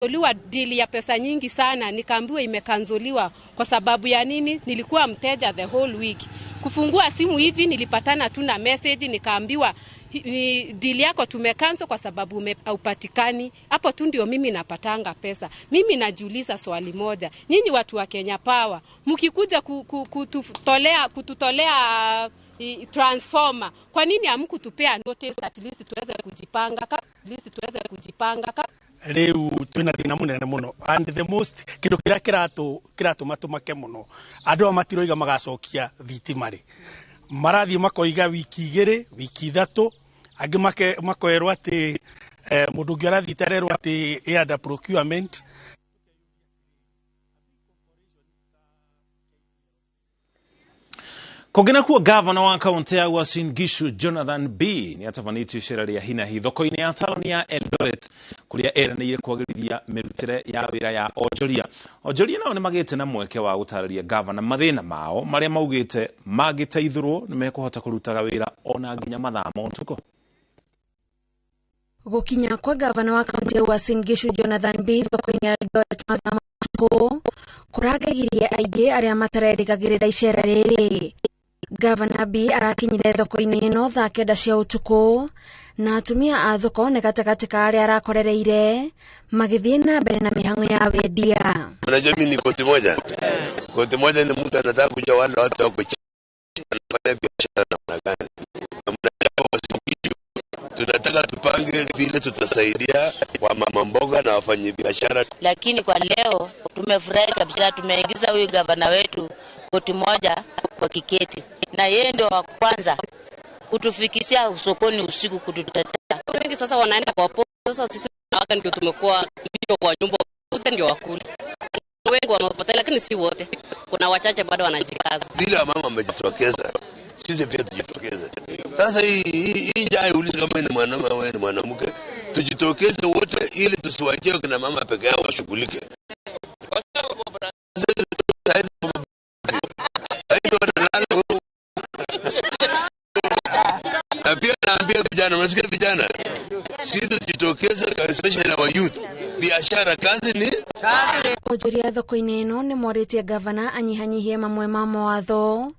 Liwa dili ya pesa nyingi sana, nikaambiwa imekanzuliwa. Kwa sababu ya nini? Nilikuwa mteja the whole week. Kufungua simu hivi nilipatana tu na message, nikaambiwa ni dili yako tumekanzo kwa sababu haupatikani. Hapo tu ndio mimi napatanga pesa. Mimi najiuliza swali moja, nyinyi watu wa Kenya Power mkikuja kututolea transformer, kwa nini hamkutupea notice at least tuweze kujipanga, at least tuweze kujipanga? Riu twina thina munene muno, and the most kindu kiria kiratuma tumake muno, andu aya matiroiga magacokia thitima ri, marathie makoiga wiki 2, wiki 3, angi makoerwo ati mundu ungi arathiite arerwo ati under procurement. Kũngĩ nakuo, gavana wa kaunti ya Uasin Gishu Jonathan B nĩ atabanĩtie icera rĩa hinahi thoko-inĩ ya taũni ya Eldoret, kũrĩa eranĩire kwagĩrithia mĩrutĩre ya wĩra ya onjoria. Onjoria nao nĩ magĩte na mweke wa gũtarĩria gavana mathĩna mao marĩa maugĩte mangĩteithũrwo nĩ mekũhota kũrutaga wĩra ona nginya mathaa ma ũtukũ. Gũkinya kwa gavana wa kaunti ya Uasin Gishu Jonathan B thoko-inĩ ya Eldoret mathaa ma ũtukũ kũrangagirie aingĩ arĩa matarerĩgagĩrĩra icera rĩrĩ. Gavana B arakinyire thoko-inĩ ĩno thaa 9 cia ũtukũ, na atumia a thoko nĩ gatagatĩ ka arĩa arakorereire magĩthiĩ na mbere na mĩhang'o ya wendia. Unajua mimi ni koti moja. Koti moja ni mtu anataka kujua wale watu wako chini wanafanya biashara namna gani. Tunataka tupange vile tutasaidia wa mama mboga na wafanyabiashara. Lakini kwa leo tumefurahi kabisa, tumeingiza huyu gavana wetu koti moja kwa kiketi, na yeye ndio wa kwanza kutufikishia sokoni usiku kututetea. Wengi sasa wanaenda kwa po, sasa sisi wanawake ndio tumekuwa ndio kwa nyumba wote ndio wakule. Wengi wamepotea, lakini si wote. Kuna wachache bado wanajikaza. Bila mama amejitokeza, sisi pia tujitokeze. Sasa hii njaa iulize kama ni mwanaume au ni mwanamke, tujitokeze wote ili tusiwaachie kina mama peke yao washughulike. Na pia naambia vijana, unasikia vijana? Sisi tujitokeze, especially our youth. Biashara kazi ni kazi. Onjoria thoko-inĩ ĩno nĩ morĩtie gavana anyihanyihie mamwe ma mawatho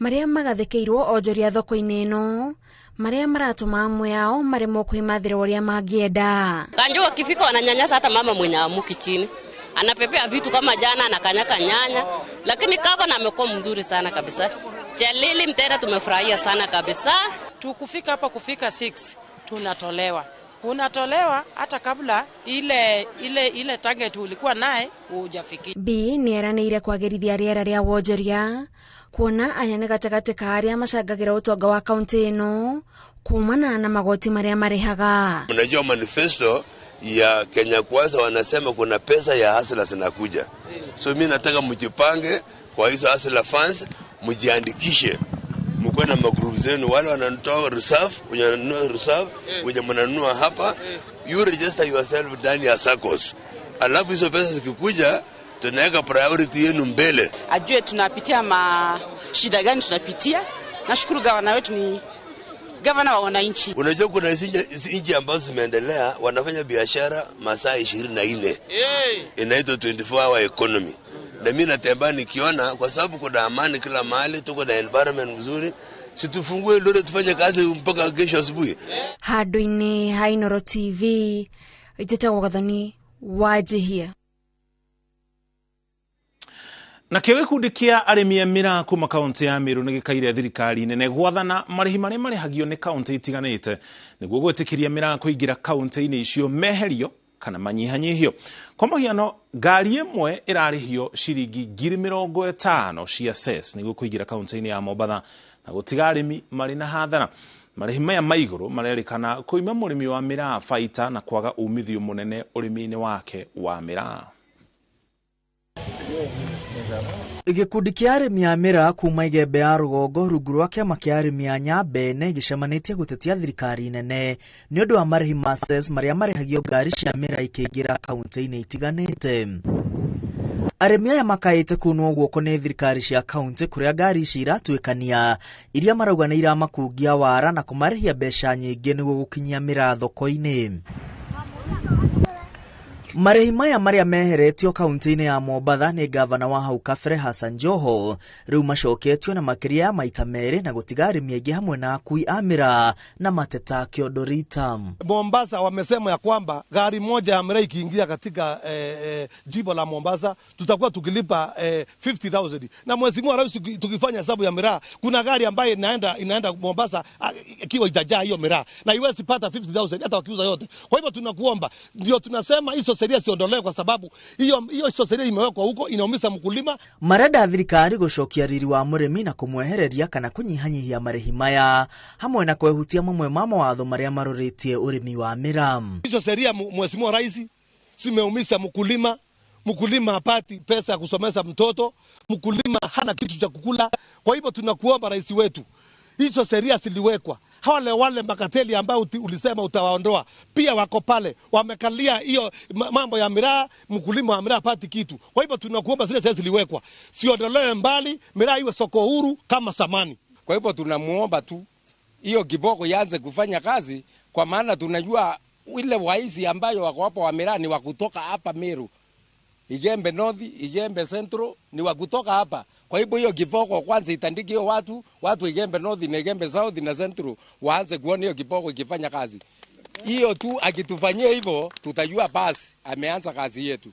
marĩa magathĩkĩirwo onjoria thoko-inĩ ĩno, marĩa maratũma amwe ao maremwo kwĩmathĩra ũrĩa mangĩenda. Kanjo wakifika wananyanyasa hata mama mwenye amuki chini. Anapepea vitu kama jana, anakanyaka nyanya, lakini gavana amekuwa mzuri sana kabisa. Chelili Mtera tumefurahia sana kabisa. Tukufika hapa kufika 6 tunatolewa. Unatolewa hata kabla ile target ulikuwa naye hujafikia. B nĩ eranĩire kwagĩrithia rĩera rĩa wonjoria, kuona aya nĩ gatagatĩ ka arĩa macangagĩra ũtonga wa kaunti ĩno kumana na magoti marĩa marĩhaga. Unajua manifesto ya Kenya Kwanza wanasema kuna pesa ya hustler zinakuja. So mimi nataka mjipange kwa hizo hustler funds, mjiandikishe. Mko na magroup zenu, wale wanatoa reserve, wenye wananunua reserve, wenye mnanunua hapa, you register yourself ndani ya SACCOS. Alafu hizo pesa zikikuja, tunaweka priority yenu mbele. Ajue tunapitia ma shida gani tunapitia. Nashukuru gavana wetu ni gavana wa wananchi. Unajua kuna nchi ambazo zimeendelea wanafanya biashara masaa 24. Inaitwa 24 hour economy. Na mimi natembea nikiona kwa sababu kuna amani kila mahali, tuko na environment mzuri. Si tufungue lori tufanye kazi mpaka kesho asubuhi. Handũ-inĩ ha Inooro TV, njĩtagwo Gathoni Wanjihia. Na kĩo gĩkundi kĩa arĩmi a mĩraa kuma kaunti ya Meru nĩ gĩkaire thirikari nene gwathana marĩhi marĩa marĩhagio nĩ kaunti itiganĩte nĩguo gwĩtĩkĩria mĩraa kũingĩra kaunti-inĩ icio meherio kana manyihanyihio. Kwa mũhiano, ngari ĩmwe ĩrarĩhio ciringi 50,000 cia cess nĩguo kũingĩra kaunti-inĩ ya Mombatha na gũtiga arĩmi marĩ na hathara. Marĩhi maya ma igũrũ marerĩkana kũima mũrĩmi wa mĩraa baita na kwaga umithio mũnene ũrĩmi-inĩ wake wa mĩraa. Gĩkundi kĩa arĩmi a mĩraa kuma Igembe ya rũgongo rungu rwa kĩama kĩa arĩmi a Nyambene gĩcemanĩtie gũtetia thirikari nene nĩ ũndũ wa marĩhi ma cess marĩa marĩhagio ngari cia mĩraa ikĩingĩra kaunti-inĩ itiganĩte. Arĩmi aya makaĩte kunwo guoko nĩ thirikari cia kaunti kũrĩa ngari ici iratuĩkania iria marauga nĩ iramakungia wara na kũmarĩhia mbeca nyingĩ nĩguo gũkinyia mĩraa thoko-inĩ. Marĩhi maya marĩa meheretio kaunti-inĩ ya Mombatha nĩ gavana wa hau kabere Hassan Joho rĩu macoketio na makĩria ya maita merĩ na gũtiga arĩmi aingĩ hamwe na akui a miraa na mateta kĩondo Rita. Mombasa wamesema ya kwamba gari moja ya miraa ikiingia katika jimbo la Mombasa tutakuwa tukilipa 50,000. Na Mheshimiwa Rais, tukifanya hesabu ya miraa, kuna gari ambayo inaenda Mombasa ikiwa itajaa hiyo miraa na iwezi pata 50,000 hata wakiuza yote. Kwa hivyo tunakuomba, ndio tunasema hizo sheria siondolewe kwa sababu hiyo sheria imewekwa huko inaumiza mkulima. Marenda thirikari gũcokia riri wa mũrĩmi na kũmwehereria kana kũnyihanyihia marĩhi maya hamwe na kwehutia mamwe ma mawatho marĩa marorĩtie ũrĩmi wa miraa. Hizo sheria, Mheshimiwa Rais, zimeumiza mkulima. Mkulima hapati pesa ya kusomesha mtoto, mkulima hana kitu cha kukula. Kwa hivyo tunakuomba rais wetu, hizo sheria ziliwekwa, wale makateli ambao ulisema utawaondoa pia wako pale, wamekalia hiyo mambo ya miraa. Mkulima wa miraa hapati kitu. Kwa hivyo tunakuomba zile sheria ziliwekwa siondolewe mbali, miraa iwe soko huru kama zamani. Kwa hivyo tunamuomba tu hiyo kiboko ianze kufanya kazi, kwa maana tunajua ile waizi ambayo wako hapo wa miraa ni wa kutoka hapa Meru, Igembe North, Igembe Central, ni wa kutoka hapa. Kwa hivyo hiyo kiboko kwanza itandike hiyo watu Igembe North na Igembe South na Central waanze kuona hiyo kiboko ikifanya kazi. Hiyo tu akitufanyia hivyo tutajua basi ameanza kazi yetu.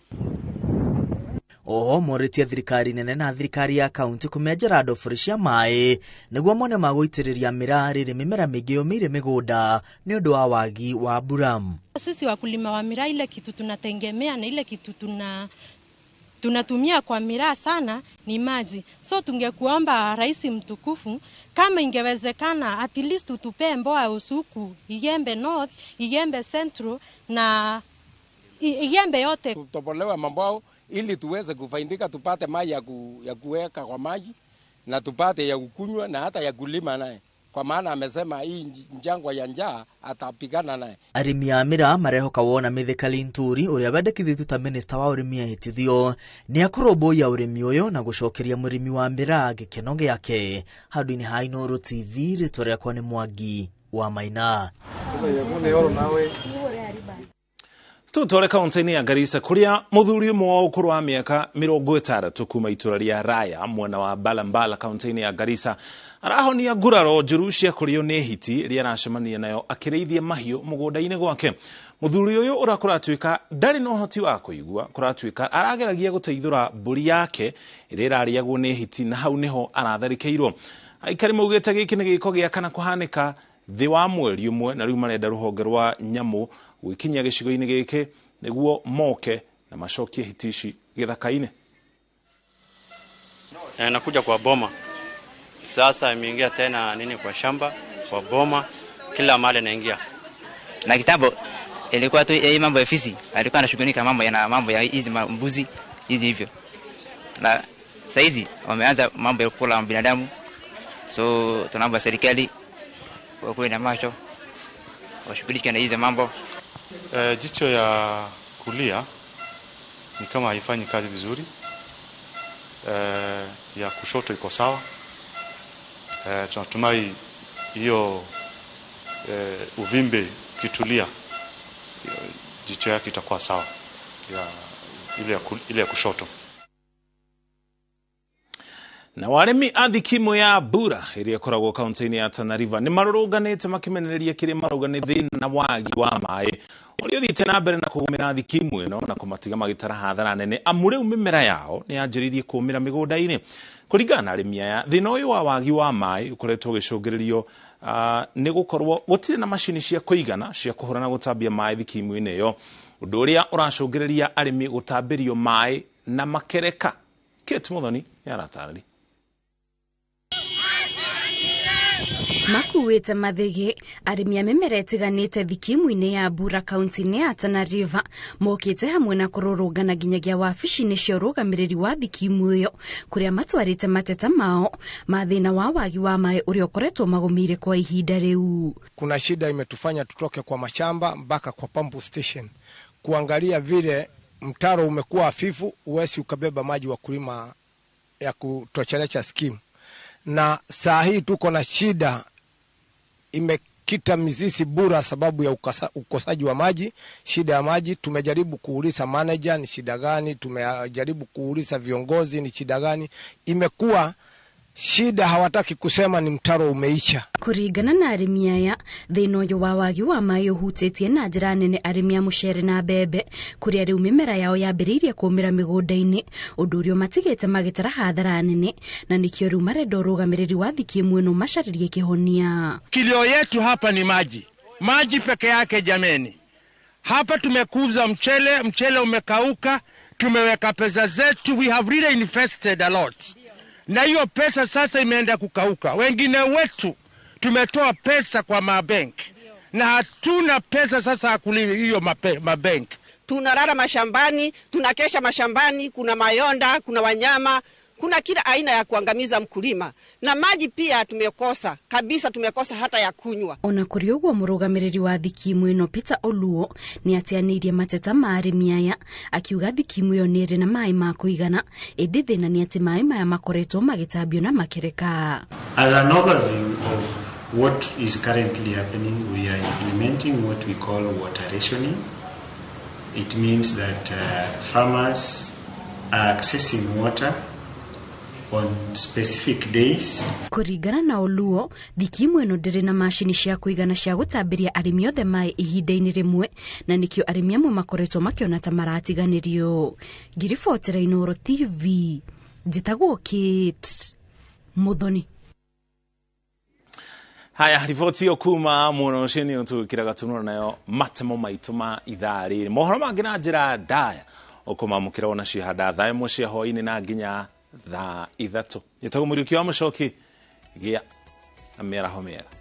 Oho morĩtie thirikari nene na thirikari ya kaunti kũmenjera ndobori cia maĩ nĩguo mone magũitĩrĩria miraa rĩrĩ mĩmera mĩingĩ yũmĩire mĩgũnda nĩ ũndũ wa wagi wa mbura. Sisi wakulima wa miraa, ile kitu tunategemea na ile kitu tunatumia kwa miraa sana ni maji. So tungekuomba rais mtukufu, kama ingewezekana at least utupee mboa usuku Igembe North, Igembe Central na Igembe yote. Tutobolewe mambao ili tuweze kufaidika, tupate maji ya kuweka kwa maji na tupate ya kukunywa na hata ya kulima naye. Kwa maana amesema hii njangwa ya njaa atapigana naye. Arĩmi a miraa marehoka wona Mithika Linturi ũrĩa wendekithĩtio ta minista wa ũrĩmi ahĩtithio nĩ akũrũmbũiya ũrĩmi ũyũ na gũcokeria mũrĩmi wa miraa gĩkeno gĩake. Handũ-inĩ ha Inooro TV, rĩtwa rĩakwa nĩ Mwangi wa Maina. Tutore kaunti-inĩ ya Garissa kũrĩa mũthuri ũmwe wa ũkũrũ wa mĩaka 60 kuma itũra rĩa Raya mwena wa Balambala kaunti-inĩ ya Garissa arahonia nguraro njũru cia kũrĩo nĩ hiti ĩrĩa aracemania nayo akĩrĩithia mahiũ mũgũnda-inĩ gwake. Mũthuri ũyũ ũrĩa kũratuĩka ndarĩ na ũhoti wa kũigua kũratuĩka arageragia gũteithũra mbũri yake ĩrĩa ĩrarĩagwo nĩ hiti na hau nĩho aratharĩkĩirwo. Aikari maugĩte gĩkĩ nĩ gĩko gĩa kana kũhanĩka thĩ wa mweri ũmwe na rĩu marenda rũhonge rwa nyamũ gwĩkinyia gĩcigo-inĩ gĩkĩ nĩguo moke na macokie hiti ici gĩthaka-inĩ. Nakuja kwa boma sasa, imeingia tena nini kwa shamba, kwa boma, kila mahali naingia. Na kitambo ilikuwa tu hii mambo ya fisi, alikuwa anashughulika mambo ya hizi mbuzi hizi hivyo. Na sasa hizi wameanza mambo ya kula binadamu. So tunaomba serikali wakuwe na macho, washughulike na hizi mambo. Jicho ya kulia ni kama haifanyi kazi vizuri. Ya kushoto iko sawa. Tunatumai hiyo uvimbe kitulia, jicho yake itakuwa sawa, ile ya kushoto. Na waremi a thikimu ya Bura ĩrĩa ĩkoragwo kaunti-inĩ ya Tana River nĩ marũrũnganĩte makĩmenereria kĩrĩa marauga nĩ thĩna wagi wa maĩ ũrĩa ũthiĩte na mbere na kũgũmĩra thikimu ĩno na kũmatiga magĩtara hathara nene amu rĩu mĩmera yao nĩ yanjĩrĩirie kũũmĩra mĩgũnda-inĩ. Kũringana na arĩmi aya, thĩna ũyũ wa wagi wa maĩ ũkoretwo ũgĩcũngĩrĩrio nĩ gũkorwo gũtirĩ na macini cia kũigana cia kũhũra na gũtambia maĩ thikimu-inĩ ĩyo, ũndũ ũrĩa ũracũngĩrĩria arĩmi gũtambĩrio maĩ na makereka. Kate Muthoni nĩaratarĩria. Makuĩte mathĩgĩ arĩmi a mĩmera ĩtiganĩte thikimu-inĩ ya Bura kaunti-inĩ ya Tana River mokĩte hamwe na kũrũrũngana nginyagia wabici-inĩ cia ũrũgamĩrĩri wa thikimu ĩyo kũrĩa matwarĩte mateta mao ma thĩna wa wagi wa maĩ ũrĩa ũkoretwo magũmĩire kwa ihinda rĩu. Kuna shida imetufanya tutoke kwa mashamba mpaka kwa pump station kuangalia vile mtaro umekuwa hafifu, uwezi ukabeba maji wa kulima ya kutoshelesha skimu. Na saa hii tuko na shida Imekita mizizi bura sababu ya ukosaji wa maji, shida ya maji. Tumejaribu kuuliza manager ni shida gani, tumejaribu kuuliza viongozi ni shida gani. Imekuwa shida, hawataki kusema ni mtaro umeisha. Kũringana na arĩmi aya, thĩna ũyũ wa wagi wa maĩ ũhutĩtie na njĩra nene arĩmi a mũcere na mbembe, kũrĩa rĩu mĩmera yao yambĩrĩirie kũũmĩra mĩgũnda-inĩ, ũndũ ũrĩa ũmatigĩte magĩtara hathara nene, na nĩkĩo rĩu marenda ũrũgamĩrĩri wa thikimu ĩno macarĩrie kĩhonia. Kilio yetu hapa ni maji, maji peke yake jameni. Hapa tumekuza mchele, mchele umekauka, tumeweka pesa zetu, we have really invested a lot, na hiyo pesa sasa imeenda kukauka. Wengine wetu tumetoa pesa kwa mabenki na hatuna pesa sasa ya kulipa hiyo mabenki. Tunalala mashambani, tunakesha mashambani, kuna mayonda, kuna wanyama, kuna kila aina ya kuangamiza mkulima. Na maji pia tumekosa kabisa, tumekosa hata ya kunywa. Ona kũrĩ ũguo, mũrũgamĩrĩri wa thikimu ĩno Peter Oluo nĩ ateanĩirie mateta ma arĩmi aya, akiuga thikimu ĩyo nĩ ĩrĩ na maĩ ma kũigana, ĩndĩ thĩna nĩ atĩ maĩ maya makoretwo magĩtambio na makereka. As an overview of what is currently happening, we are implementing what we call water rationing. It means that farmers are accessing water on specific days. Kũringana na Oluo, thikimu ĩno ndĩrĩ na macini cia kũigana cia gũtambĩria arĩmi othe maĩ ihinda-inĩ rĩmwe, na nĩkĩo arĩmi amwe makoretwo makĩona ta maratiganĩrio. Ngiribotera Inooro TV, njĩtagwo Kate Muthoni. Haya, riboti ĩyo kuma mũno ũcio nĩyo tũgĩkĩraga tũnũra nayo matemo maitũ ma ithaa rĩrĩ. Mohoro mangĩ na njĩra ndaya ũkũmamũkĩra ona cihanda thaa 1 cia hwaĩ-inĩ na nginya thaa 3. Njĩtagwo Mũriũki wa Mũcoki, gĩa na mĩaraho mĩega.